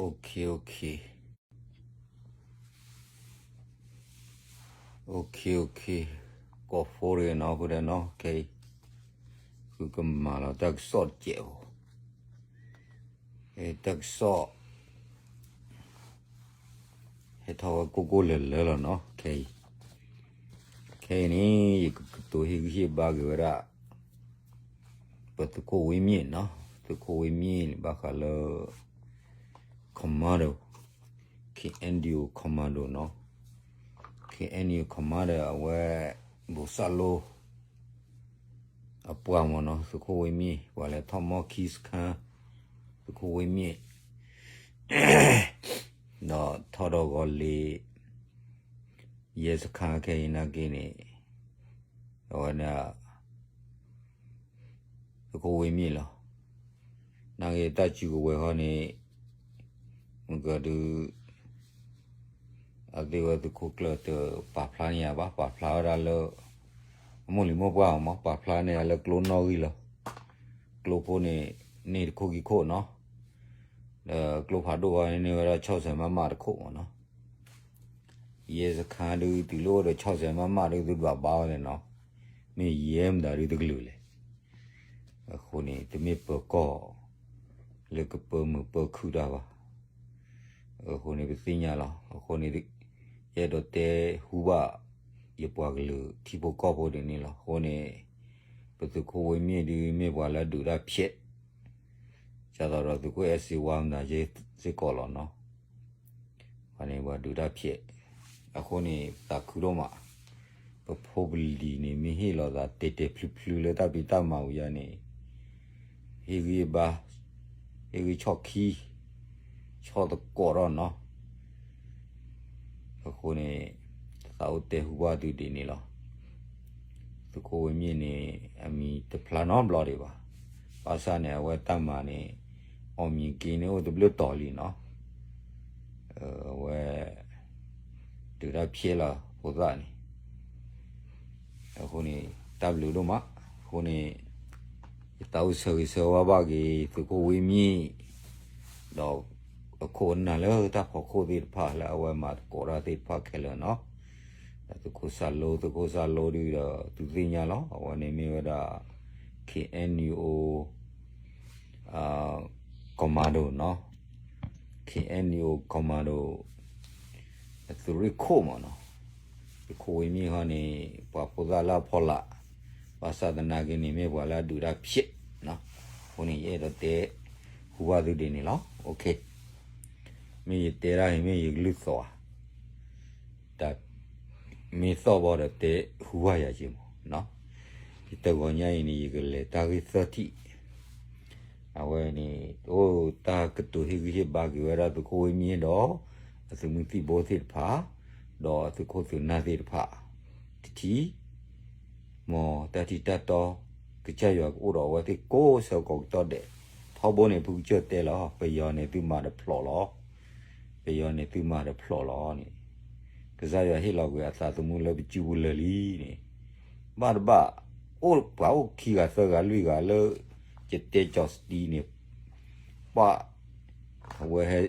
OK OK OK OK ကိးဖိတဂ့ၤနီၤ ဃုာ်ဒီးနီၤ ခဲအံၤ ဃုကမၤလီၤတၢ်ကစီၣ်တစဲးဖိ တၢ်ကစီၣ် ဟဲထီၣ်ဝဲကိၢ်ကိၢ်လၢၤလၢၤလီၤနီၤ ခဲအံၤ ခဲအံၤန့ၣ် ယကကတိၤဟ့ၣ်ဂံၢ်ဟ့ၣ်ဘါက့ၤဝဲဒၣ် ပသုးခိၣ်ဝ့ၢ်မ့ၣ်နီၤ သုးခိၣ်ဝ့ၢ်မ့ၣ်န့ၣ် ဘၣ်ဃးလၢ commando, K N D O commando နီၤ K N D O commando အဝဲ ဘူးစၣ်လိ အပှၤမ့ၢ်နီၤ သုးခိၣ်ဝ့ၢ်မ့ၣ် ပှၤလဲၤထီၣ်မီၢ်ခံစခါ သုးခိၣ်ဝ့ၢ်မ့ၣ် ဒီးထီၣ်ဒီးဂီၤလ့ၤ ယဲစခါခဲအံၤနာ်က့န့ၣ် အဝဲဒၣ် သုးခိၣ်ဝ့ၢ်မ့ၣ်လီၤ. နာ်က့တၢ်စုကဝဲၤဃီန့ၣ် မ့ၢ်ကဒုး အသ့ၣ်ဝဲသုးခိၣ်ကျၢၢ်တပာ်ဖျါန့ၢ်ယၤဘၣ် ပာ်ဖျါဝဲဒၣ်လၢ အမိၢ်လံၤမိၢ်ပှၢ်အီၤမး ပာ်ဖျါန့ၢ်ယၤလၢကျိနီၣ်ဂံၢ်လီၤ. ကျိဖိန့ၣ် န့ၢ်တခိၣ်ခံခိၣ်နီၤ ဒီးကျိဖးဒိၣ်ဃီန့ၣ်န့ၢ်ဝဲဒၣ်ဆီၣ်ဆၢမးမးတခိၣ်မးနီၤ ယဲစခါဒုးတုၤလၢအိၣ်ဒီးဆီၣ်ဆၢမးမးဒုးသုဒွးဘါဝဲလဲၣ်နီၤ မ့ၢ်ယဲမတၤဒုးတကလုာ်လဲၣ်. အဃိန့ၣ် တမ့ၢ်ပၢၤကီၢ် လၢကပၢမုာ်ပၢခုၣ်တၢ်ဘၣ်. အဃိန့ၣ် ပသ့ၣ်ညါလီၤ. အဃိန့ၣ် ယအဲၣ်ဒိးတဲဟူဘၣ် ယပှၤကလုာ်ထံဖိကီၢ်ဖိဒ်န့ၣ်လီၤ. အဃိန့ၣ် ပသုးခိၣ်ဝ့ၢ်မ့ၣ်ဒုးမ့ၢ်ပှၤလၢဒုးတၢ်ဖျဲး ဒ်သိးဒီးသုးခိၣ်အဲၣ်စ့ဝါမတၤစ့ၢ်ကီးလီၤနီၤ ပှၤန့ၣ်ပှၤဒုးတၢ်ဖျဲး အဃိန့ၣ် သးခုဒိၣ်မး ပဖိပလံၤန့ၣ် မ့ၢ်ဟ့ၣ်လီၤသးတဲာ်တဲာ်ဖျုးဖျုးလၢတၢ်ဖံးတၢ်မၤဝံၤယါန့ၣ် ဟ့ၣ်ဂံၢ်ဘါ ဟ့ၣ်ဂံၢ်ဆီၣ်ခံ ဆီၣ်သကိးထီၣ်နီၤ အဃိန့ၣ် သးအိၣ်တဲဟူဘၣ်သုဒ်န့ၣ်လီၤ. သုးခိၣ်ဝ့ၢ်မ့ၣ်န့ၣ် အမံၤတဖျါနီတဘျီဒံးဘၣ်. ဘၣ်ဆၣ်န့ၣ် အဝဲတၢ်မၤန့ၣ် အီၣ်မံၤက့န့ၣ်အိၣ်တဘျုးတီၤလံနီၤ အဝဲ ဒုးတၢ်ဖျဲးလီၤဖိသၣ်န့ၣ် အဃိန့ၣ် တၢ်ဘျုးဒိၣ်မး အဃိန့ၣ် ယသးအိၣ်ဆၢဂ့ၤဆၢဝါဘၣ်က့ၤ သုးခိၣ်ဝ့ၢ်မ့ၣ် ဒီးအခိၣ်အနၢ်လၢတၢ်ဖီခိၣ်သ့ၣ်တဖၣ်လၢအဝဲမၤသကိးတၢ်သ့ၣ်တဖၣ်ခဲလၢာ်နီၤ ဒီးသုးခိၣ်စၢ်လိ သုးခိၣ်စၢ်လိဒုးဒီး သုသ့ၣ်ညါလီၤ အဝဲန့ၣ်မ့ၢ်ဝဲဒၣ် K N U O commando နီၤ K N U O commando သုးရ့ၣ်ခိၣ်မးနီၤ သုးခိၣ်ဝ့ၢ်မ့ၣ်ဟီန့ၣ် ပှၤဖိသၣ်လၢအဖီလာ် ဘၣ်ဆၣ်သနာ်က့န့ၣ် မ့ၢ်ပှၤလၢအဒုးတၢ်ဖျဲးနီၤ အဃိန့ၣ် ယအဲၣ်ဒိးတဲဟူဘၣ်သုဒ်န့ၣ်လီၤ OK မ့ၢ်ယတဲဒၣ်အံၤ မ့ၢ်ယကလုၢ်သီၣ်ဧါ တၢ်မ့ၢ်သီၣ်ဘၣ်ဒီးတဲဟူဘၣ်ယၤက့မးနီၤ ယတဂီၤညါအံၤန့ၣ် ယကလဲၤတၢ်ဂ့ၢ်သၢထံၣ် အဝဲန့ၣ် အိၣ်တၢ်ကတိၤဟ့ၣ်ဂံၢ်ဟ့ၣ်ဘါက့ၤဝဲဒၣ်သုးခိၣ်ဝ့ၢ်မ့ၣ်ဒီး အသုးမုၢ်သံၣ်ဘိသ့ၣ်တဖၣ် ဒီးအသုးခိၣ်သုးနၢ်သ့ၣ်တဖၣ် တထံၣ် မ်တၢ်ထံၣ်တၢ်တီ ကစၢ်ယွၤကအိၣ်ဒီးအဝဲသ့ၣ်ကိးဆၢကိးကတီၢ်ဒဲး ထီဘိန့ၣ် ဖုကစၢၢ်တဲလီၤ ပယီၤန့ၣ်သုမၤတဖျိးလီၤ ပယီၤန့ၣ်သုမၤတဖျိးလီၤန့ၣ် ကစၢ်ယွၤဟ့ၣ်လီၤကွံာ်အသးသမူလၢပစုပူၤလၢာ်လံန့ၣ် ဘၣ်တဘၣ် အိၣ်ပှၤအိၣ်ခံဂၤသၢဂၤလွံၢ်ဂၤလၢ ယတဲကၠီၤစတံန့ၣ် ပှၤ အဝဲဟဲ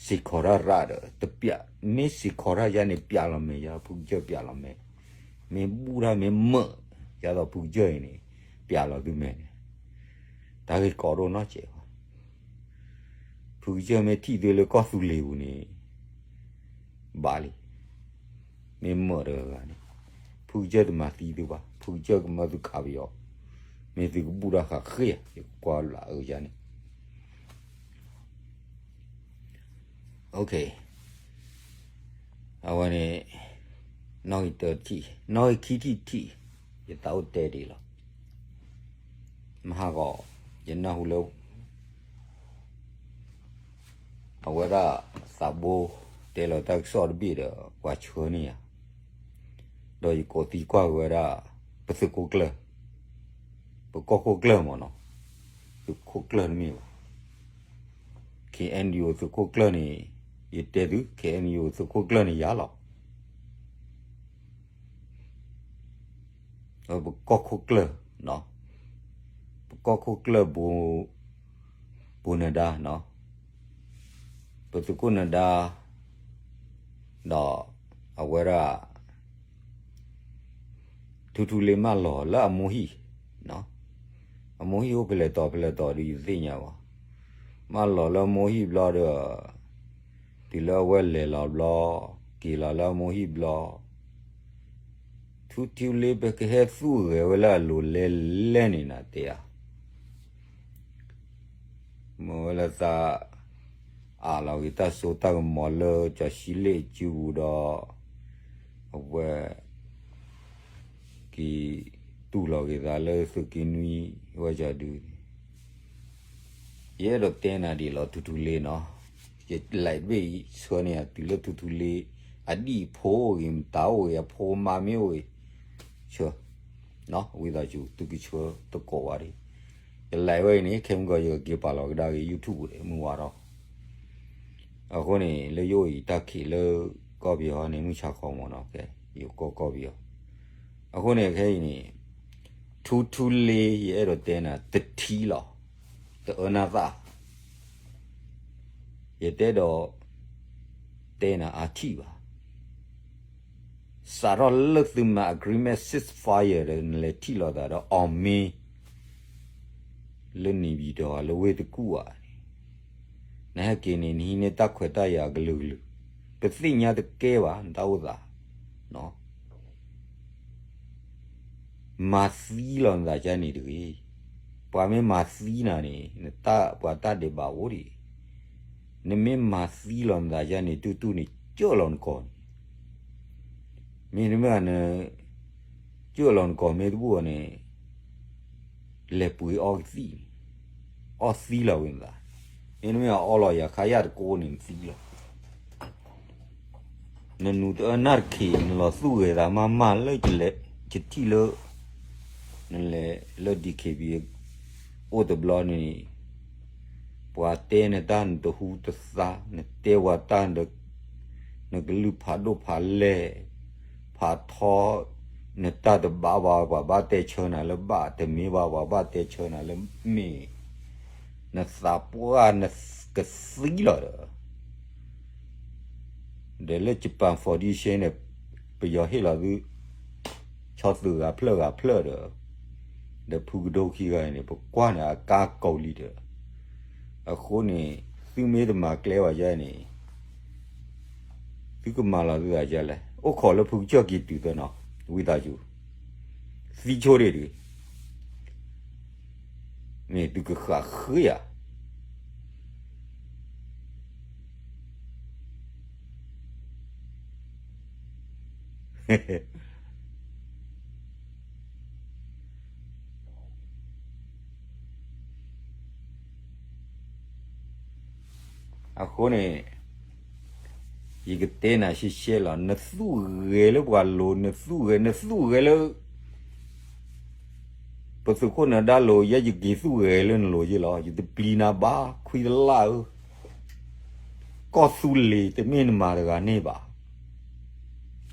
စ့ၢ်ကီးတၢ်ရၣ်ဒီး တပျး မ့ၢ်စ့ၢ်ကီးတၢ်ယါန့ၣ် ပျးလီၤမဲာ်ယါ ဖုကစၢၢ်ပျးလီၤမဲာ် မ့ၢ်ဘူၣ်တၢ်မ့ၢ်မၢာ် ယါဒီးဖုကစၢၢ်အံၤန့ၣ် ပျးလီၤသုမဲာ်န့ၣ် တၢ်ဂ့ၢ်ကီဒိၣ်နီတစဲးဘၣ် ဖုကစၢၢ်မ့ၢ်ထံၣ်သုလၢကီၢ်သူလ့ၤပူၤန့ၣ် ဘၣ်လံ မ့ၢ်မၢာ်တဂၤဂၤန့ၣ် ဖုကစၢၢ်တမၤသံသုဘၣ် ဖုကစၢၢ်ကမၢသုခးပယီၤ မ့ၢ်သုကဘူၣ်တၢ်ဃးဃ့ၢ် ယကွၢ်လၢအယါန့ၣ် OK အဝဲန့ၣ် နီၣ်ဂံၢ်တၢထံၣ် နီၣ်ဂံၢ်ခံထံၣ်တထံၣ် ယသးအိၣ်တဲဒ်လီၤ မဟါဂီၤ ယနၢ်ဟူလၢ အဝဲဒၣ်သးဘိတဲလီၤတၢ်ကစီၣ်တဘ့ၣ်ဒီး ပှၤဆှၢန့ၢ်ယၤ ဒီးယကိးသံကွၢ်က့ၤဝဲဒၣ် ပသုးခိၣ်ကျၢၢ် ပကီၢ်ခိၣ်ကျၢၢ်မ့ၢ်နီၤ သုးခိၣ်ကျၢၢ်တမ့ၢ်ဘၣ် K N U O သုးခိၣ်ကျၢၢ်န့ၣ် ယတဲသု K N U O သုးခိၣ်ကျၢၢ်န့ၣ်ယၤလီၤ ပကီၢ်ခိၣ်ကျၢၢ် ပကီၢ်ခိၣ်ကျၢၢ် ဘိနဒါနီၤ ပသုးခိၣ်နၢၤဒါ ဒီးအဝဲဒၣ် ထူထူလ့မၢလီၤလၢအမိၢ်ဟံၣ်, အမိၢ်ဟံၣ်အိၣ်ဖဲလဲၣ်တီၤဖဲလဲၣ်တီၤဒီးယတသ့ၣ်ညါဘၣ်, မၢလီၤလၢအမိၢ်ဟံၣ်ဘျီဒီး တုၤလၢအဝဲလဲၤလီၤဘျီ, က့ၤလီၤလၢအမိၢ်ဟံၣ်ဘျီ ထူထူလ့ပကဟဲသူၣ်ဂဲၤဝဲလၢအလိၤလဲၤလဲၤန့ၣ်နတဲဧါ. မ့ၢ်ဝဲလၢသး အးလီၤက့ၤတၢ်စိတၢ်ကမီၤလၢကၠီၤဆံလ့ၣ်အစုပူၤဒီး အဝဲ က့ၤတူၢ်လီၤက့ၤသးလၢသုးက့နွံဝဲကၠီၤဒု, ယအဲၣ်ဒိးတဲနၤဒ်လီၤ ထူထူလ့နီၤ, ယလဲၤဘ့ၣ်အံၤဆှၢန့ၢ်ယၤတုၤလၢထူထူလ့ အဒံၣ်အဖိအိၣ်ဂ့ၤ မတၤအိၣ်ဂ့ၤ အဖိမါမ့ၢ်အိၣ်ဂ့ၤ ဆှၢ ဝံသးစူၤ သုကဆှၢသကိးဝဲဒၣ်, ယလဲၤဝဲအံၤန့ၣ် ခဲမုၢ်ဂီၤယကက့ၤပာ်လီၤကဒါက့ၤ YouTube မုၢ်ဝါထီၣ်, အဃိန့ၣ် လၢယအိၣ်အံၤတၢ်ခံးလၢကီၢ်ပယီၤန့ၣ် မုၢ်ဆါခီမ့ၢ်နီၤ ကဲ ယကီၢ်ကီၢ်ပယီၤ, အဃိန့ၣ်ခဲအံၤန့ၣ် ထူထူလ့ ယအဲၣ်ဒိးတဲနၤတထံၣ်လီၤ, တအၢနၢ်သၣ် ယတအဲၣ်ဒိးတဲနၤအါထံၣ်ဘၣ်, စးထီၣ်လၢသုမၤ agreement ceasefire ဒီး နလဲၤထံၣ်လိာ်သးဒီးအီၣ်မ့ၢ် လၢနံၣ်ဘံၣ်တီၤ လၢဝ့ၢ်တကူၣ်ဧါန့ၣ်, နဟဲက့ၤန့ၣ် နဟံးန့ၢ်တၢ်ခွဲးတၢ်ယာ်အကလုာ်ကလုာ်, ပသ့ၣ်ညါတကဲဘၣ် နတၢ်အိၣ်သး မၤသံလီၤနသးကန့ၣ်တဂ့ၤ, ပှၤမ့ၢ်မၤသံနၤန့ၣ် နတၢ်ပှၤတၢ်ဒဲးဘးအိၣ်ဒံး, နမ့ၢ်မၤသံလီၤနသးကန့ၣ် တူၢ်တူၢ်န့ၣ် ကၢၣ်လီၤနကီၢ်န့ၣ်, မ့တမ့ၢ်န ကၢၣ်လီၤနကီၢ်မ့ၢ်တဘူၣ်အီၤန့ၣ် လဲၤပှ့ၤအီကသံၣ်န့ၣ်, အီသံလီၤဝဲနသး, မ့တမ့ၢ်အအီလီၤယၤခါယၢ်တကိးန့ၣ်နသံလီၤ နနူၤတအၢနၢ်တခ့ နလီၤသူၣ်ဂဲၤသးမးမးလၢ ယထံၣ်လၢ နလဲၤလၢ DKBA အိၣ်တဘျီန့ၣ် ပှၤတဲနတၢ်နတဟူတသါ, နတဲပှၤတၢ် နကလုၢ်ဖးဒိၣ်ဖးလဲၢ်, ဖးထီ, နတၢ်တဘၣ်ဘၣ် ပှၤဘၣ်တဲဆၢနၤလၢဘၣ်, တမ့ၢ်ဘၣ် ပှၤဘၣ်တဲဆၢနၤလၢမ့ၢ်, နသးပှၢ်နကသံလီၤဒီး ဒီးလၢ Japan Foundation န့ၣ် ပယီၤဟ့ၣ်လီၤသု ဆီသုးဂၤဖျၢၣ်ဂၤဖျၢၣ်ဒီး, ဒီးဖုကဒိခံဂၤန့ၣ် ပကွၢ်န့ၣ်အကါကိးလံဒီး, အဃိန့ၣ် သုမ့ၢ်တမၤကျဲဘၣ်ယဲန့ၣ် သုကမၤလီၤသုသးယဲလဲၣ်, အိၣ်ခိးလၢဖုကစၢၢ်က့ၤတုၤသၢနီၤ, ဝံသးစူၤ, သံဆိဒ့ၣ်ဒုး, မ့ၢ်သုကဃၣ်ဃ့ဧါ အဃိန့ၣ် ယကတဲနၤရှဲရှဲလီၤ, နသူၣ်ဂဲၤလၢပှၤလိၤ, နသူၣ်ဂဲၤ, နသူၣ်ဂဲၤလၢ ပသုးခိၣ်နၢၤဒါလိၤ, ယဲယက့ၤသူၣ်ဂဲၤလၢနလိၤယ့လီၤ, ယတပျံၤနၤဘၣ် ခွံတလၢ်ဧၢ, ကီၢ်သူလ့ၤတမ့ၢ်နမၤတဂၤန့ၣ်ဘၣ်,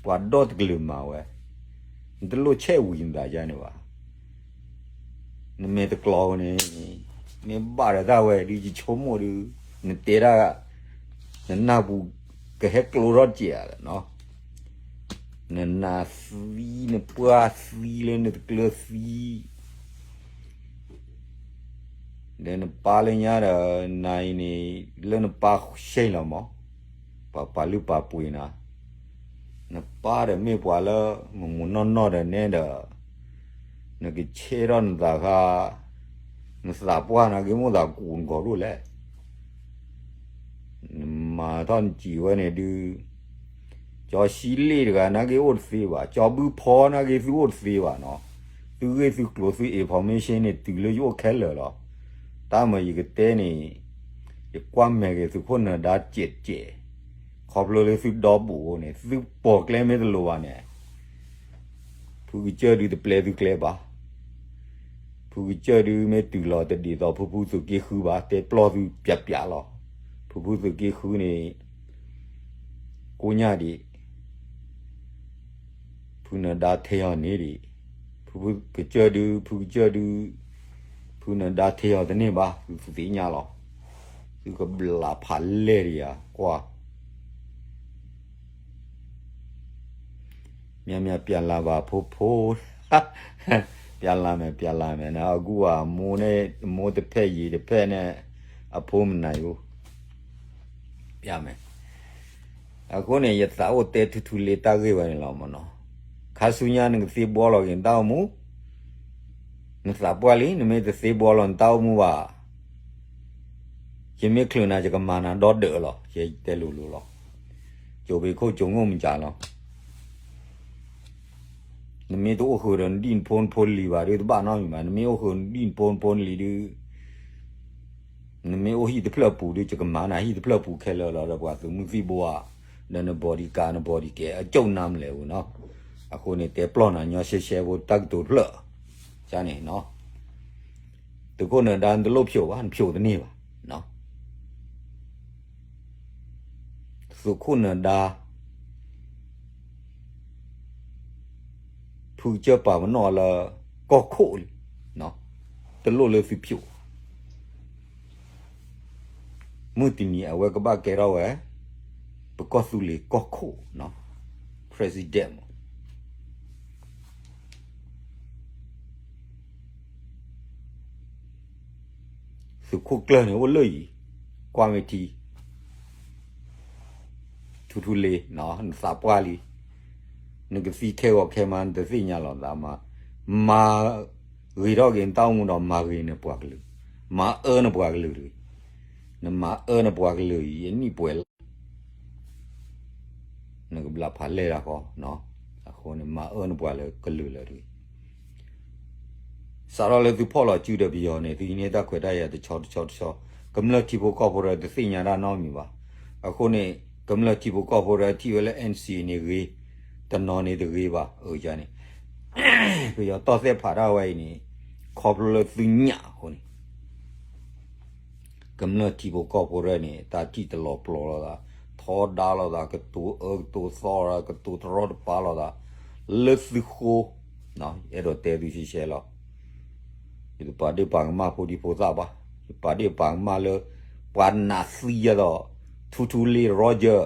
ပှၤဒီတကလုာ်မၤဝဲ, နတလိၣ်ဆဲးဝံၤနသးယါန့ၣ်ဘၣ်. နမဲာ်တကျီၤန့ၣ် မ့ၢ်ဘၣ်ဒီးတၢ်ဝဲဒုး ယဆိကမိၣ်ဒုး နတဲဒၣ် နနၢ်ပူၤကဟဲကျိထီၣ်စဲးဧါနီၤ. နနၢ်သံ နပှၢ်သံလၢနတကျၢၤသံ ဒီးနပၢ်လၢညါဒီး နၤအံၤန့ၣ် လၢနပၢ်ရှဲလီၤမး ပှၤပာ်လုၢ်ပာ်ပှ့ၤနၤ, နပၢ်ဒီးမ့ၢ်ပှၤလၢမုာ်မုာ်နီၢ်နီၢ်ဒီးနဲဒီး နကဆဲးထီၣ်နသးခါ, နသးပှၢ်နာ်က့ မိၣ်သးကူးနဂီၢ်ဒိၣ်လဲၣ်. နမၤထီၣ်နစံးဝဲန့ၣ်ဒုး ကၠီဆံလ့ၣ်တဂၤနာ်က့အိၣ်တသ့ဘၣ်, ကၠီဘုဖီနာ်က့သုအိၣ်တသ့ဘၣ်နီၤ. သုဂ့ၢ်သုကျိၤသု information န့ၣ် တုၤလၢယအိၣ်ခဲလၢာ်လီၤ. တၢ်မၤယကတဲန့ၣ် ယကွၢ်မဲာ်က့ၤသုးခိၣ်နၢၤဒါစဲးစဲး, ခီဖျိလၢသုဒီဘူးန့ၣ် သုပိာ်ကျဲမ့ၢ်တလိၤဘၣ်န့ၣ် ဖုကစၢၢ်ဒုတပျဲသုကျဲဘၣ်. ဖုကစၢၢ်ဒုမ့ၢ်တုၤလီၤတဒ်သိး ဖုဖုသုးက့ဃုဘၣ်, တဲပျီၢ်သုပျးပျးလီၤ. ဖုဖုသုးက့ဃုန့ၣ် ကိညၢ်ဒံး ဖုနၢၤဒါထဲအီၤန့ၣ်ဒံး, ဖုဖုကစၢၢ်ဒု ဖုကစၢၢ်ဒု ဖုနၢၤဒါထဲအီၤတန့ၢ်ဘၣ်, သုသ့ၣ်ညါလီၤ. သုကဘျးဖးလဲၢ်ဒံးယၤ ကွၢ် မၠၣ်မၠၣ် ပျၢ်လၤဘၣ်ဖိဖိ, ပျၢ်လၤမဲာ် ပျၢ်လၤမဲာ်န့ၣ် အကူၣ်အမိၢ်န့ၣ် မိၢ်တဖျၢၣ်ယံၤတဖျၢၣ်န့ၣ် အဖိမနၤယိ ပျၢ်မဲာ်. အဃိန့ၣ် ယသးအိၣ်တဲထူထူလ့တၢ်ဂ့ၢ်ဝဲန့ၣ်လီၤမနီၤ. ခါဆူညါနကသ့ဘှီလီၤက့ၤနတၢ်အိၣ်မူ, နသးပှၢ်လံ နမ့ၢ်တသ့ဘှီလီၤနတၢ်အိၣ်မူဘၣ် ယမ့ၢ်ချုးနၤ ယကမၤနၤဒီဒၢးလီၤ. ယတဲလိၤလိၤလီၤ. ကၠိၤဘ့ခိၣ်ကၠိၤငိၣ်မုၢ်ကၢ်လီၤ. နမ့ၢ်တအိၣ်ဃုာ်ဒီးနဒံၣ်နဖိနဖိလံၤဘၣ်ဒီး တဘၣ်နီတမံၤဘၣ်. နမ့ၢ်အိၣ်ဃုာ်နဒံၣ်နဖိနဖိလံၤဒီး နမ့ၢ်အိၣ်ဟံၣ်တဖျၢၣ်ပူၤဒီး ယကမၤနၤဟံၣ်တဖျၢၣ်ပူၤခဲလၢာ်လီၤ. ဒီးပှၤသုးမုၢ်သံၣ်ဘိဧါ, ဒီးနဘီဒံကး နဘီဒံကဲ အကၠိၣ်နါမလဲၣ်ဝဲနီၤ. အဃိန့ၣ် တဲပျီၢ်နၤညီရှဲရှဲဖိတၢ်ကတိၤတဖျၢၣ်, န့ၣ်နီၤ. သုးခိၣ်နၢၤဒါ နတလိၣ်ဖျိးဘၣ် နဖျိးတန့ၢ်ဘၣ်. သုးခိၣ်နၢၤဒါ ဖုကစၢၢ်ပာ်ပနီၣ်လၢ ကီၢ်ခိၣ်လံ, တလိၣ်လၢသုဖျိး. မုၢ်တနံၤအဝဲကဘၣ်ကဲထီၣ်ဝဲ ပကီၢ်သူလ့ၤကီၢ်ခိၣ်, president မး. သုးခိၣ်ကျၢၢ်န့ၣ်အိၣ်လၢအံၤ, ကွၢ်မ့ၢ်ထံ, ထူထူလ့, နသးပှၢ်လံ, နကသံခဲဂီၤခဲမါ နတသ့ၣ်ညါလီၤသးမး, မၤဂ့ၤထီၣ်က့ၤနတၢ်အိၣ်မူဒီးမၤဂ့ၤနပှၤကလုာ်, မၤအၢနပှၤကလုာ်တဂ့ၤ, နမၤအၢနပှၤကလုာ်အံၤ အနံၣ်ပှဲၤလါ နကဘျးဖးလဲၢ်တၢ်ဃီ, အဃိန့ၣ် မၤအၢနပှၤလၢကလုာ်လၢာ်တဂ့ၤ. စးထီၣ်လၢသုဖီၣ်လီၤစုဒီးပယီၤန့ၣ် သုဟံးန့ၢ်တၢ်ခွဲးတၢ်ယာ်တဆီတဆီတဆီ, ကမျၢၢ်ထံဖိကီၢ်ဖိရဲတသ့ၣ်ညါတၢ်နီတမံၤဘၣ်. အဃိန့ၣ် ကမျၢၢ်ထံဖိကီၢ်ဖိရဲထံၣ်ဝဲလၢ NCA န့ၣ်ဂ့ၤ, တနီၤန့ၣ်တဂ့ၤဘၣ်, အန့ၣ် ပယီၤတီၢ်သဲၣ်ဖးဒၣ်ဝဲအံၤန့ၣ် ခီဖျိလၢသုညၣ်အဃိန့ၣ် ကမျၢၢ်ထံဖိကီၢ်ဖိရဲန့ၣ် တၢ်ထံၣ်တလီၤပျီလိာ်သး, ထီဒါလိာ်သး, ကတိၤအၢကတိၤသီလိာ်သး, ကတိၤတရီတပါလိာ်သး, လၢသုဃိ, အဲၣ်ဒိးတဲသုရှဲရှဲလီၤ. ယတပာ်ဒ့ၣ်ပာ်ကမၣ်ဖိဒံဖိသၣ်ဘၣ်, ယပာ်ဒ့ၣ်ပာ်ကမၣ်လၢ ပှၤနာ်သံယၤဒီး ထူထူလ့ Roger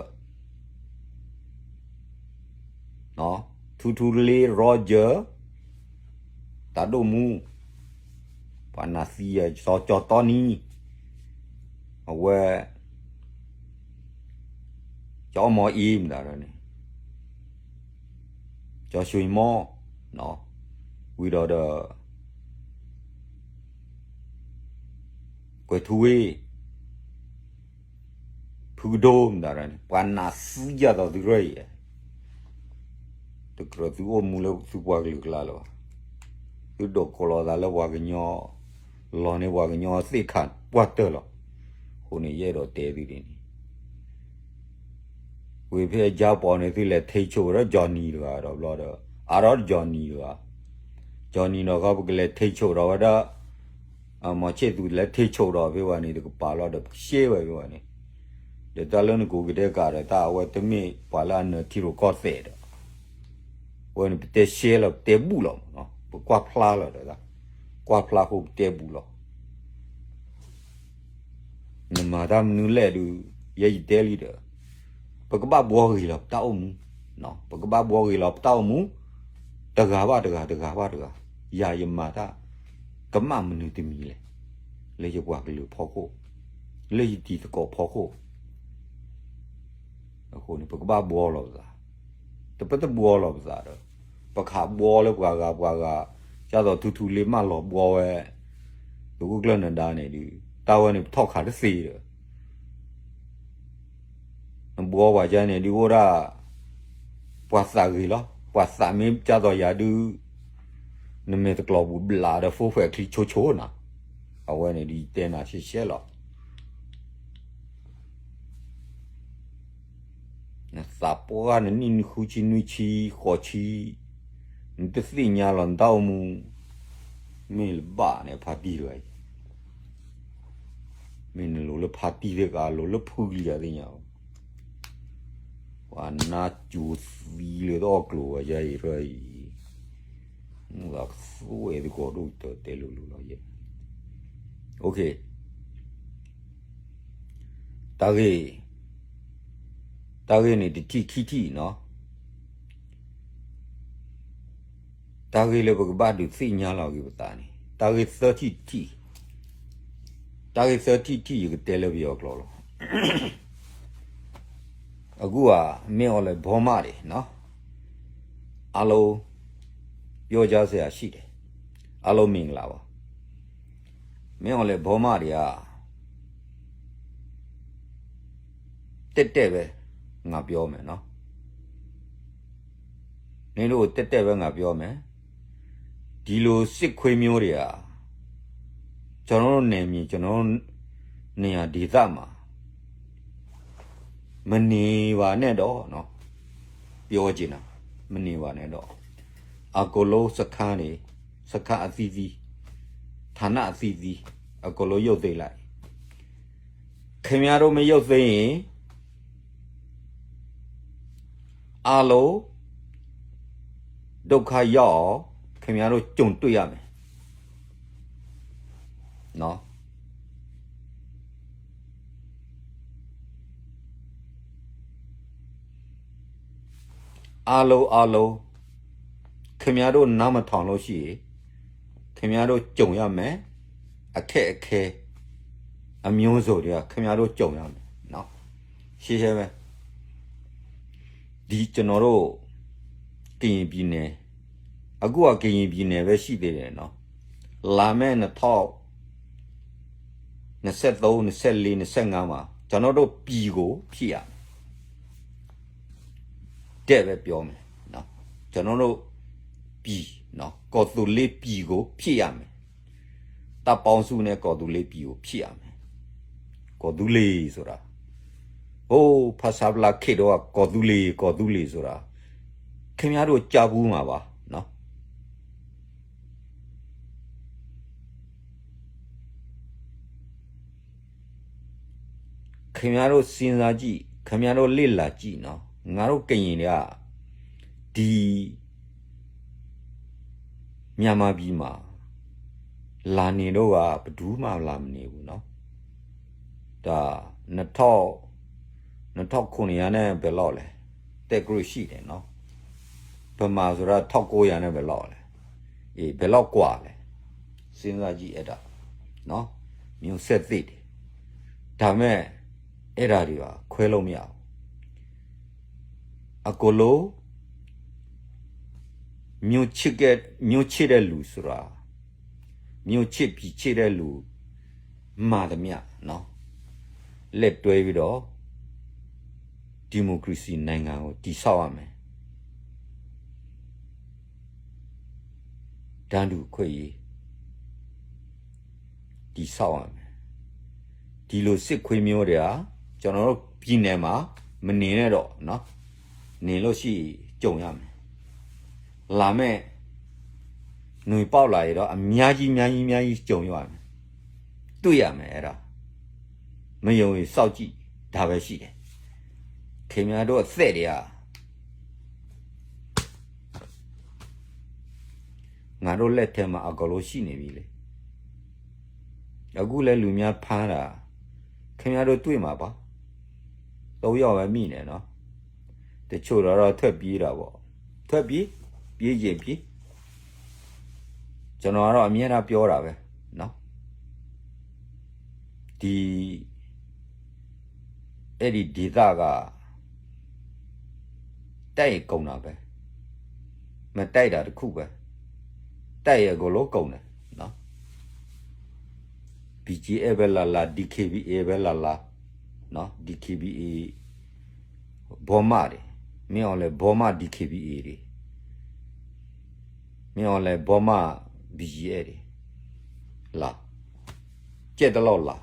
ထူထူလ့ Roger တၢ်ဒိၣ်မူ, ပှၤနာ်သံယၤ စီၤကၠီၤတီနံ, အဝဲ ကၠီၤအီၣ်မီၤအံၤမတၤဒီးန့ၣ်, ကၠီၤၡွ့မီ, ဝံၤဒီးဒီး ကွဲၤထူဝ့ၣ် ဖုကဒိမတၤဒီးန့ၣ် ပှၤနာ်သံယၤဒီးသုရၢၢ်အံၤ, တကြၢးသုအိၣ်မူလၢသုပှၤကလုာ်ကျါလၢၤဘၣ်. သုဒိးကိးလီၤသးလၢပှၤကညီ, လီၤန့ၢ်ပှၤကညီသ့ၣ်ခါပှၢ်တၢၢ်လီၤ. အဃိန့ၣ် ယအဲၣ်ဒိးတဲသုဒ်န့ၣ် ဝံၤဖဲအကၠါပီၤန့ၣ် သုလဲၤထံဆိဒီး Johnny တဂၤဒီးဘျီဒီး အါထီၣ် Johnny တဂၤ, Johnny ဒီးခီ ပကလဲၤထံဆိဒီးဝဲဒၣ် မီၤဆ့ၣ်သူးလဲၤထံဆိဒီးဖဲဝဲန့ၣ် တကပၤလီၤဒီး ပကရှဲဝဲဖဲဝဲန့ၣ်, ဒီးတၢ်လၢနကိးကတဲာ်ကတီၤဒီး တၢ်အဝဲတမ့ၢ်ပှၤလၢအနၢၤထံရူၢ်ကီၢ်သဲးဒီး အဝဲန့ၣ် ပတဲရှဲလီၤ ပတဲဘူၣ်လီၤမး, ပကွၢ်ဖျါလီၤဒီး ကွၢ်ဖျါဃိ ပတဲဘူၣ်လီၤ. နမၤတၢ်မနုၤလဲၣ်ဒုး ယဲယတဲလံဒီး ပကဘၣ်ဘှီဂ့ၤလီၤပတၢ်အိၣ်မူ, ပကဘၣ်ဘှီဂ့ၤလီၤပတၢ်အိၣ်မူ, တဂၤဘၣ်တဂၤ တဂၤဘၣ်တဂၤ, ယၤယမၤတၢ်ကမၣ်မနုၤတမံၤလဲၣ်, လၢယပှၤကလုာ်ဖီခိၣ်, လၢယတံၤသကိးဖီခိၣ် အဃိန့ၣ် ပကဘၣ်ဘှီလီၤပသး, တပတဘှီလီၤပသးဒီး ပကဟးဘှီလၢပှၤဂၤပှၤဂၤ, ဒ်သိးထူထူလ့မၢလီၤဘှီဝဲ, သုးခိၣ်ကျၢၢ်နၢၤဒါန့ၣ်ဒုး တၢ်ဝဲန့ၣ်ပထီၣ်ခးတသ့ဒီး နဘှီပှၤကန့ၣ်ဒုးအိၣ်ဒၣ် ပှၤသးဂ့ၤလီၤ. ပှၤသးမ့ၢ်ကၢ်သိးယၤဒုး နမဲာ်တကျီၤပူၤဘျးဒီး ဖိၣ်ဃဲးချံဆိဆိနၤ, အဝဲန့ၣ်ဒုးယတဲနၤရှဲရှဲလီၤ. နသးပှၢ်နနံၣ်နွံဆံနွံဆံဃိးဆံ, နတသ့ၣ်ညါလီၤနတၢ်အိၣ်မူ, မ့ၢ်လၢဘၣ်န့ၣ်ဖါတံၢ်တဂၤအံၤ, မ့ၢ်နလိၤလၢဖါတံၢ်သ့ၣ်ကါ လိၤလၢဖုလံဧါသ့ၣ်ညါ, ပှၤနါစိၤသံလၢတအီၣ်ကျိၤဝဲယဲအံၤရၢအံၤ, မုၢ်သးကသွဲၣ်သကိးဒိၣ်ကတၢၢ်တဲလိၤလိၤလီၤယဲ, အိၣ်ခ့, တၢ်ဂ့ၢ်, တၢ်ဂ့ၢ်န့ၣ်တထံၣ်ခံထံၣ်နီၤ, တၢ်ဂ့ၢ်လၢပကဘၣ်ဒုးသ့ၣ်ညါလီၤက့ၤပသးန့ၣ် တၢ်ဂ့ၢ်သၢထံၣ်တထံၣ်, တၢ်ဂ့ၢ်သၢထံၣ်တထံၣ် ယကတဲလၢပယီၤကျိာ်လီၤ. အဂုၤအဂၤ မ့ၢ်အီၤလဲၣ်ဘီမးဒၣ်နီၤ, အားလုံး ပြောကြားစရာရှိတယ်, အားလုံးမင်္ဂလာပါ. မ့ၢ်အီၤလဲၣ်ဘီမးဒၣ်ဧါ, တဲတဲဝဲ ငါပြောမယ်နော်, နင်တို့ကို တဲတဲဝဲ ငါပြောမယ်. ဒီလိုစစ်ခွေးမျိုးတွေက ကျွန်တော်တို့နယ်မြေ ကျွန်တော်တို့နေရာဒေသမှာ မနေပါနဲ့တော့နော်, ပြောချင်တာ, မနေပါနဲ့တော့. အကုန်လုံးစခန်းတွေ, စခန်းအသီးသီး, ဌာနအသီးသီး, အကုန်လုံးရုပ်သိမ်းလိုက်. ခင်ဗျားတို့မရုပ်သိမ်းရင် အားလုံးဒုက္ခရောက်အောင် ခင်ဗျားတို့ကြုံတွေ့ရမယ်. နော်. အားလုံး, အားလုံး, ခင်ဗျားတို့နားမထောင်လို့ရှိရင် ခင်ဗျားတို့ကြုံရမယ်. အခက်အခဲ အမျိုးစုံတွေက ခင်ဗျားတို့ကြုံရမယ်နော်. ရှင်းရှင်းပဲ. ဒီကျွန်တော်တို့ ကရင်ပြည်နယ်, အခုက ကရင်ပြည်နယ်ပဲရှိသေးတယ်နော်. လာမယ့်နှစ်ထောင့်နှစ်ဆယ့်သုံး, နှစ်ဆယ့်လေး, နှစ်ဆယ့်ငါးမှာ ကျွန်တော်တို့ပြည်ကိုဖြစ်ရမယ်. တဲ့ပဲပြောမယ်နော်. ကျွန်တော်တို့ပြည်နော်, ကော်သူးလေးပြည်ကိုဖြစ်ရမယ်. တပ်ပေါင်းစုနဲ့ ကော်သူးလေးပြည်ကိုဖြစ်ရမယ်. ကော်သူးလေးဆိုတာ ဟိုး ဖဆပလ ခေတ်တုန်းက ကော်သူးလေး, ကော်သူးလေးဆိုတာ ခင်ဗျားတို့ကြားဖူးမှာပါနော်. ခင်ဗျားတို့စဉ်းစားကြည့်, ခင်ဗျားတို့လေ့လာကြည့်နော်. ငါတို့ကရင်တွေက ဒီ မြန်မာပြည်မှာ လာနေတော့က ဘယ်သူမှလာမနေဘူးနော်. ဒါ နှစ်ထောင့်, နှစ်ထောင့်ခုနှစ်ရာနဲ့ ဘယ်လောက်လဲ, တက်ကြည့်ရှိတယ်နော်. ဗမာဆိုတာ ထောင့်ကိုးရာနဲ့ ဘယ်လောက်လဲ, အေး ဘယ်လောက်กว่าလဲ. စဉ်းစားကြည့်အဲ့ဒါနော်, မျိုးဆက်သစ်တွေ. ဒါပေမဲ့ အဲ့ဒါတွေက ခွဲလို့မရဘူး. အကုန်လုံး မျိုးချစ်တဲ့, မျိုးချစ်တဲ့လူဆိုတာ, မျိုးချစ်ပြည်ချစ်တဲ့လူ မှန်သမျှနော်, လက်တွဲပြီးတော့ ဒီမိုကရေစီနိုင်ငံကို တည်ဆောက်ရမယ်. တန်းတူအခွင့်အရေး တည်ဆောက်ရမယ်. ဒီလိုစစ်ခွေးမျိုးတွေက ကျွန်တော်တို့ပြည်နယ်မှာ မနေနဲ့တော့နော်. နေလို့ရှိရင် ကြုံရမယ်. လာမယ့် နွေပေါက်လာရင်တော့ အများကြီး အများကြီး အများကြီး ကြုံရမယ်. တွေ့ရမယ် အဲ့ဒါ. မယုံရင် စောင့်ကြည့်, ဒါပဲရှိတယ်. ခင်ဗျားတို့အသက်တွေက ငါတို့လက်ထဲမှာ အကုန်လုံးရှိနေပြီလေ. အခုလည်း လူများဖမ်းတာ ခင်ဗျားတို့တွေ့မှာပါ. သုံးယောက်ပဲမိတယ်နော်. တချို့တော့ ထွက်ပြေးတာပေါ့. ထွက်ပြေး, ပြေးချင်ပြေး. ကျွန်တော်ကတော့ အမြဲတမ်းပြောတာပဲနော်. ဒီ အဲ့ဒီဒေသက တိုက်ရင်ကုန်တာပဲ. မတိုက်တာတစ်ခုပဲ. တိုက်ရင်အကုန်လုံးကုန်တယ်နော်. BGF ပဲလာလာ, DKBA ပဲလာလာနော်, DKBA ဘောမတွေ, မင်းအောင်လှိုင် ဘောမ DKBA တွေ, မင်းအောင်လှိုင် ဘောမ BGF တွေ, လာ, ကြိုက်သလောက်လာ.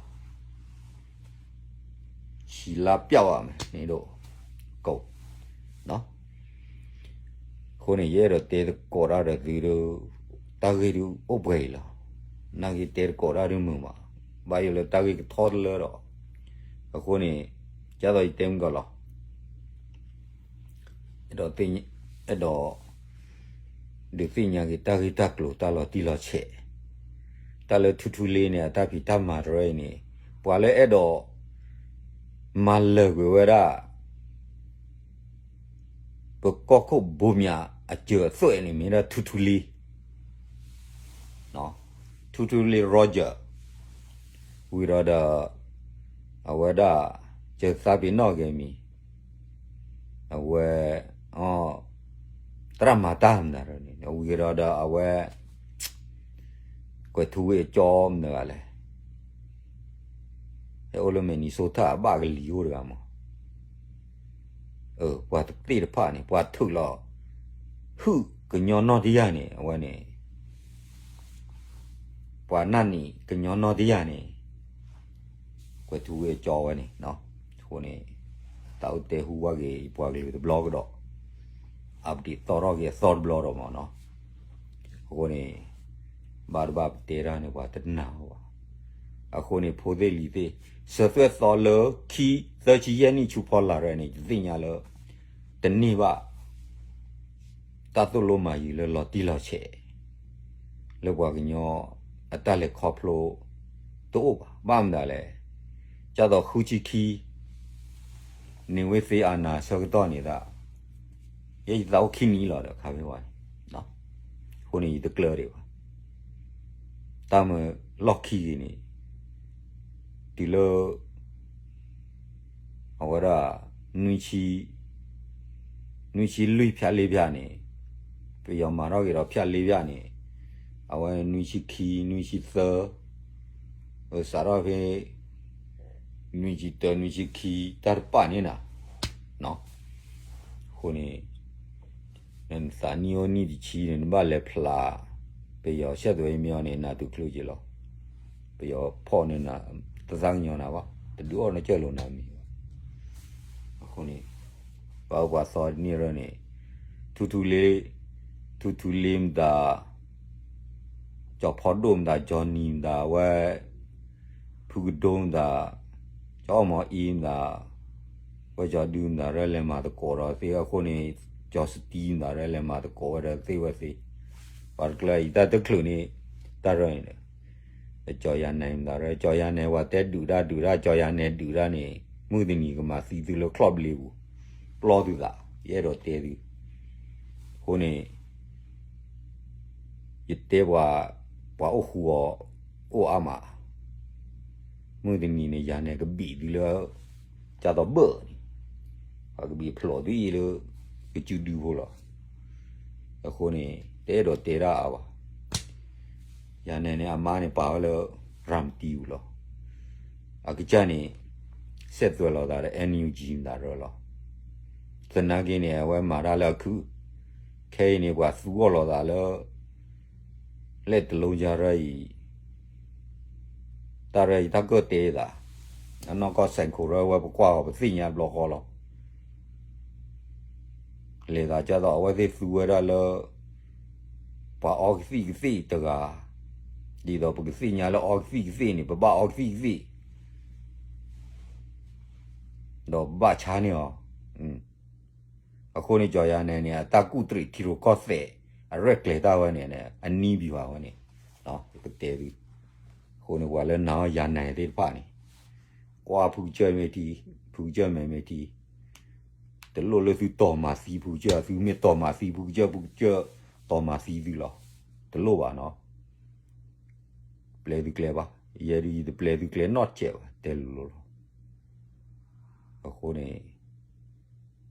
ဟံးလါပျောက်ရမယ် နင်တို့ ကုန်နော်. အဃိန့ၣ် ယအဲၣ်ဒိးတဲသကိးတၢ်ဒီးသုဒုး, တၢ်ဂ့ၢ်ဒုးအိၣ်ပှဲၤအံၤလီၤ. နာ်က့တဲသကိးတၢ်ဒုးမုာ်မး, ဘၣ်ယိၣ်လၢတၢ်ဂ့ၢ်ကထီတလၢဒီး, အဃိန့ၣ် ကၢ်သိးယတဲမုၢ်ကီးလီၤ. အဲၣ်ဒိးသ့ၣ်ညါ, အဲၣ်ဒိး ဒုးသ့ၣ်ညါက့ၤတၢ်ဂ့ၢ်တၢ်ကျိၤ တၢ်လီၤတံၢ်လီၤဆဲး, တၢ်လၢထူထူလ့န့ၣ် အတၢ်ဖံးတၢ်မၤတရၢအံၤန့ၣ်, ပှၤလၢအဲၣ်ဒိး မၤလၢာ်ကွံာ်ဝဲဒၣ် ပကီၢ်ခိၣ်ဘိမၠးအစၢၤအသွဲၣ်န့ၣ် မ့ၢ်ဒၣ်ထူထူလ့, ထူထူလ့ Roger ဝံၤဒီးဒီး အဝဲဒၣ် ကၢသးပ့ၤနီၣ်က့ၤမံၤ အဝဲ သရၣ်မၤတၢ်မနုၤန့ၣ် ဝံၤဒီးဒီးအဝဲ ကွဲၤထူဝ့ၢ်အကၠီမနုၤဂၤလဲၣ် ဟဲအိၣ်လၢ Minnesota အဘၣ်ကလံၤအိၣ်တဂၤမး, ပှၤတသ့ၣ်တဖၣ်န့ၣ် ပှၤထုးလီၤ ဟုၣ်ကညီနီၢ်တယၢ်န့ၣ် အဝဲန့ၣ် ပှၤနၢ်နံၣ်ကညီနီၢ်တယၢ်န့ၣ် ကွဲၤထူဝ့ၢ်အကၠီဝဲန့ၣ်, အဃိန့ၣ် တၢ်အိၣ်တဲဟူဝဲက့ၤ ပှၤကလုာ်တဘျီကဒီး update သီထီၣ်က့ၤအသီတဘျီဒီးမးနီၤ, အဃိန့ၣ် ဘၣ်တဘၣ်ပတဲတၢ်န့ၣ် ပှၤတနာ်ဘၣ်, အဃိန့ၣ် ဖိသ့ၣ်လံၤသ့ၣ် စၢၤသွဲၣ်သီလၢခံ သၢဆံယဲၢ်နံၣ်ဆူဖီလာ်ရဲၣ်န့ၣ် ယသ့ၣ်ညါလၢ တန့ၢ်ဘၣ် တၢ်သိၣ်လိမၤယုၤလၢလီၤတံၢ်လီၤဆဲး လၢပှၤကညီအတၢ်လဲၤခီဖျိတအိၣ်ဘၣ်. ဘၣ်မနုၤလဲၣ်, ကၢ်သိးဃုဆံခံ န့ၣ်ဝ့သ့အနၤဆၢကတီၢ်န့ၣ်ဒၣ် ယဲယသးအိၣ်ခံနံၤလီၤဒီးခါဖဲဝဲန့ၣ်, အဃိန့ၣ်ယတကျၢၤဒံးဘၣ်. တၢ်မၤလီၢ်ခံဂ့ၤန့ၣ် တုၤလၢ အဝဲဒၣ် နွံဆံလွံၢ်ဖၠၣ်လ့ဖၠၣ်န့ၣ် ပယီၤမၤထီၣ်က့ၤဒီးဖၠၣ်လ့ဖၠၣ်န့ၣ် အဝဲနွံဆံခံ နွံဆံသၢ စးထီၣ်ဖဲ နွံဆံတၢ နွံဆံခံ တၢ်တပာ်န့ၣ်နၤ, အဃိန့ၣ် နသးနံၣ်အိၣ်နံၣ်တဆံန့ၣ် နဘၣ်လဲၤဖျါ ပယီၤဆဲးသွဲမ့ၢ်အီၤန့ၣ် နၤတုၤချုးက့ၤလီၤ. ပယီၤဖီၣ်န့ၢ်နၤ တသးကညီၤနၤဘၣ်, တဒုးအီၣ်နကၢၢ်လိာ်နၤမံၤဘၣ်. အဃိန့ၣ် ပှၤအၢပှၤသီတန့ၢ်ရၢန့ၣ် ထူထူလ့, ထူထူလ့မတၤ ကၠီၤဖီဒိၣ်မတၤ ကၠီၤနံၤမတၤ ဝဲ ဖုကဒိမတၤ ကၠီၤအီၣ်မီၤအ့မတၤ ဝဲကၠီၤဒုမတၤ ရၢလဲၤမၤသကိးဒီးသ့အဃိန့ၣ် ကၠီၤစတံမတၤ ရၢလဲၤမၤသကိးဝဲဒီးသ့ဝဲသ့, ပှၤတကျၢၤအံၤ တၢ်တချုးန့ၣ် တၢ်ရၢန့ၣ်ဒီး ကၠီၤယၤနဲမတၤ ရၢ ကၠီၤယၤနဲ ပှၤတဲဒုးတၢ်ဒုးတၢ် ကၠီၤယၤနဲဒုးတၢ်န့ၣ် မုၢ်တနံၤကမၤသံသုလၢချီၣ်ဘျ့ပူၤ ပျီသုသး ယအဲၣ်ဒိးတဲသု, အဃိန့ၣ် ယတဲပှၤ ပှၤအိၣ်ဃူအီၤ အိၣ်အါမး, မုၢ်တနံၤန့ၣ် ယၤနဲကဘံးသုလၢ ကၢ်သိးဘၢၣ်န့ၣ်, ပှၤကဘံးဖျိးသုအံၤလၢ ကစုဒုဖိလီၤ. အဃိန့ၣ် တအဲၣ်ဒိးတဲတၢ်အါဘၣ်. ယၤနဲန့ၣ် အမါန့ၣ်ပာ်ဝဲလၢ ရၤမတံပူၤလီၤ. အကစၢ်န့ၣ် စဲးသွဲးလိာ်သးဒီး NUG မတၤရၢလီၤ. သနာ်က့န့ၣ် အဝဲမၤတၢ်လၢအခုၣ်, ခဲအံၤန့ၣ် ပှၤသူအီၣ်လိာ်သးလၢ လဲၣ်တလိကၢ်ရၢအံၤ, တၢ်ရၢအံၤတၢ်ကၢၣ်တဲသး, အနီၢ်ကီၢ်စဲးခိၣ်ရၢဝဲပကွၢ်အီၤပသ့ၣ်ညါဘျီဃီလီၤ. လဲၤသးကၢ်သိးအဝဲသ့ၣ်သူဝဲဒၣ်လၢ ပှၤအီကသံၣ်ကသ့ၣ်တဂၤ, ဒ်သိးပကသ့ၣ်ညါလၢအီကသံၣ်ကသ့ၣ်န့ၣ် ပဘၣ်အီကသံၣ်ကသ့ၣ် ဒီးဘၣ်ဆါန့ၢ်အီၤ, အဃိန့ၣ် ကၠီၤယၤနဲန့ၣ် အတၢ်ကူၣ်တရံးထံရူၢ်ကီၢ်သဲး အရဲၣ်ကျဲၤတၢ်ဝဲန့ၣ် အနံၤဘံၤဘၣ်ဝဲန့ၣ်, ပကတဲသု, အဃိန့ၣ် ပှၤလၢနာ်အီၤယၤနဲသ့ၣ်တဖၣ်န့ၣ် ကွၢ်ဖုကစၢၢ်မ့ၢ်ထံ, ဖုကစၢၢ်မဲာ်မ့ၢ်ထံ, တလိၣ်လၢသုတီၢ်မၤသံဖုကစၢၢ်, သုမ့ၢ်တီၢ်မၤသံဖုကစၢၢ် ဖုကစၢၢ်တီၢ်မၤသံသုလီၤ. တလိၣ်ဘၣ်နီၤ, ပျဲသုကျဲဘၣ်, ယဲဒၣ်ယတပျဲသုကျဲနီတစဲးဘၣ် တဲလိၤလိၤလီၤ. အဃိန့ၣ်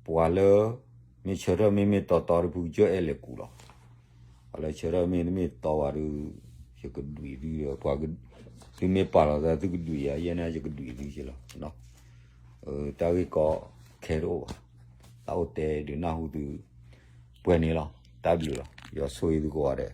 ပှၤလၢ မ့ၢ်ဆၢထၢၣ်မ့ၢ်မ့ၢ်တီတီဒီး ဖုကစၢၢ်အဲၣ်လဲၤကူးလီၤ. ပှၤလၢဆၢထၢၣ်မ့ၢ်တမ့ၢ်တီဘၣ်ဒီး ယကဒွံးသုဒီး ပှၤက သုမ့ၢ်ပာ်လီၤသးသုကဒွံးယၤ ယဲန့ၣ်ယကဒွံးသုက့လီၤ. တၢ်ဂ့ၢ်ကီခဲတအိၣ်ဘၣ်. တၢ်အိၣ်တဲဒုးနၢ်ဟူသု ပှဲၤန့ၣ်လီၤ. တၢ်ဘျုးလီၤ. ယွၤဆိၣ်ဂ့ၤသုကိးဂၤဒဲး.